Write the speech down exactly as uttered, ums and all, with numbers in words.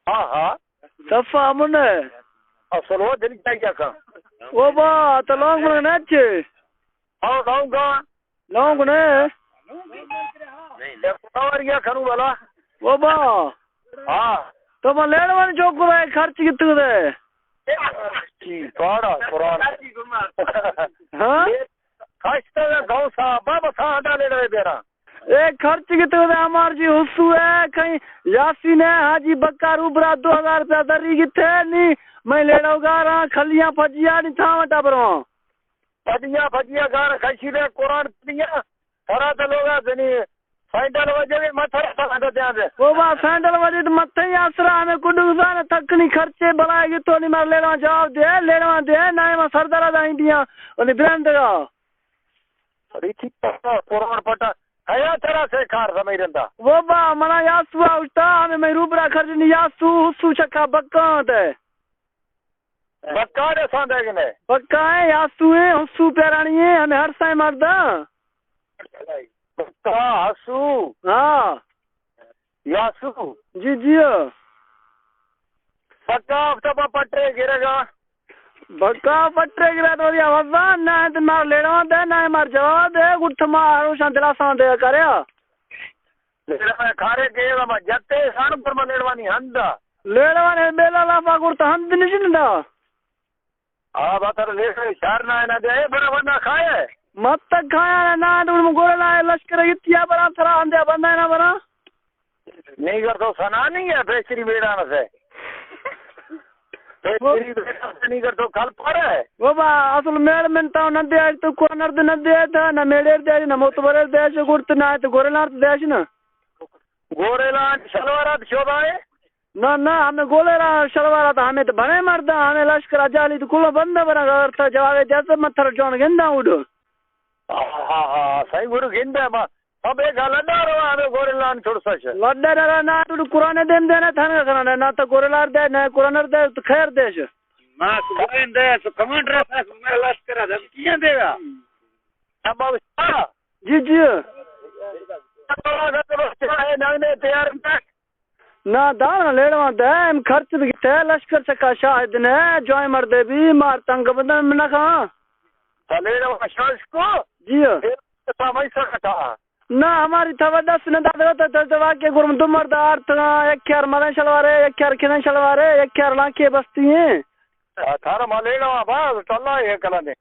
ہاں ہاں۔ صفا امن ہے۔ اصل وہ دل کیا کیا کھا؟ وہ با، تو لونگ من نچ۔ ہاں، لونگ گا۔ لونگ نے۔ یہ کتا ورگیا کھنو والا۔ وہ با۔ ہاں۔ تو میں لیڑ ون چوک کو ہے، خرچ کتنے دے؟ جی، پاڑا قرآن۔ ہاں؟ خشتہ دا گاؤں صاحب، بابا ساں ہٹا لے رہے بیرا۔ اے خرچ کتنے دے؟ امر جی حسو ہے، کہیں یاسی نے حاجی بکا روبرا دو ہزار روپیہ دری کتنے نی؟ میں لیڑو گاراں، کھلیاں پھجیاں نی تھاں وٹا برواں۔ پھجیاں، پھجیاں گار خشی دے قرآن پڑھیاں۔ سرا تے لوگا زنی سینڈل وجے وی متھے سرا تے دیاں دے۔ او با سینڈل وجے تے متھے ہی آسرا ہمیں کڈو زانے تھکڑی خرچے بلائے گی تو نی مر لیڑواں جواب دے، لیڑواں دے، نہ میں سردارا دا ہی دیاں، او نی برینڈ دا۔ ریٹھی پٹا، قرآن پٹا، حیا تیرا سے کار سمجھ رندا۔ وہ با منا یاسو آ اٹھتا، ہمیں میں روبرا خرچ نہیں یاسو، حسو چکا بکاں تے۔ بکا دے ساندے کنے؟ بکا ہے، یاسو ہے، حسو پیرانی ہے، ہمیں ہر سائیں مردا۔ بکا، حسو۔ ہاں۔ یاسو۔ جی، جی۔ بکا ہفتہ پا پٹے گرے گا۔ بکا پٹے گرا تو ودیا وزا، نہ تے مار لیڑواں دے، نہ مار جواب دے، گٹھ مار اوشاں دلاساں دے کریا۔ لیڑواں کھارے گئے وا جتے سن پر میں لیڑواں نہیں ہندا۔ لیڑواں نے بیلا لافا گڑ تو ہند نہیں جندا۔ آ باتر لیڑ شہر نہ نہ دے، بڑا بندہ کھایا ہے۔ مت تک کھایا نہ، نہ تو گورے لا لشکر اتیا بڑا تھرا ہندے بندہ نہ بڑا۔ نہیں کر تو سنا نہیں ہے، پیسری میڑا نہ سے۔ پیسری میڑا سے نہیں کر تو کھل پر ہے۔ وہ با، اصل میڑ من تا نہ دے، تو کورنر دے نہ دے، تا نہ میڑے دے، نہ موتبرے دے، جو گڑت نہ ہے، تو گورے لار دے، نہ۔ گورے لار شلوارات شوبا ہے؟ نہ، نہ، ہمیں گورے لار شلوارات، ہمیں تو بھنے مردا، ہمیں لشکر اجالی تو کلو بندہ بنا، اگر تا جواب جیسے متھر جون گندا اڈ۔ ہاں، ہاں، ہاں، صحیح گرو گندا ہے، ما، اب ایک گل نہ رہا، ہمیں گورے لار چھوڑ سچ۔ لڈے نہ رہا، نہ تو قرآن دین دے، نہ تھانے سنا، نہ تو گورے لار دے، نہ قرآن دے، تو خیر دے۔ ما سوئن دے، تو کمانڈر ہے، میرا لشکر ہے، کیاں دے گا؟ ابا، جی، جی۔ نہ، داڑا لیڑواں دے، ایم خرچ بھی کیتے، لشکر چکا شاہد نے، جوائیں مردے بھی، مار تنگ بندہ میں نہ کھاں۔ لیڑواں شاش کو؟ جی۔ اے سمجھ سکتا۔ نہ، ہماری تھا وڈا سنے دادرا تے دس دوا کے گرم دو مرد آر تھا، ایک یار مدن شلوارے، ایک یار کھنن شلوارے، ایک یار لانکے بستی ہیں۔ تھارا ماں لیڑواں با، ٹلا ہے کلا نے۔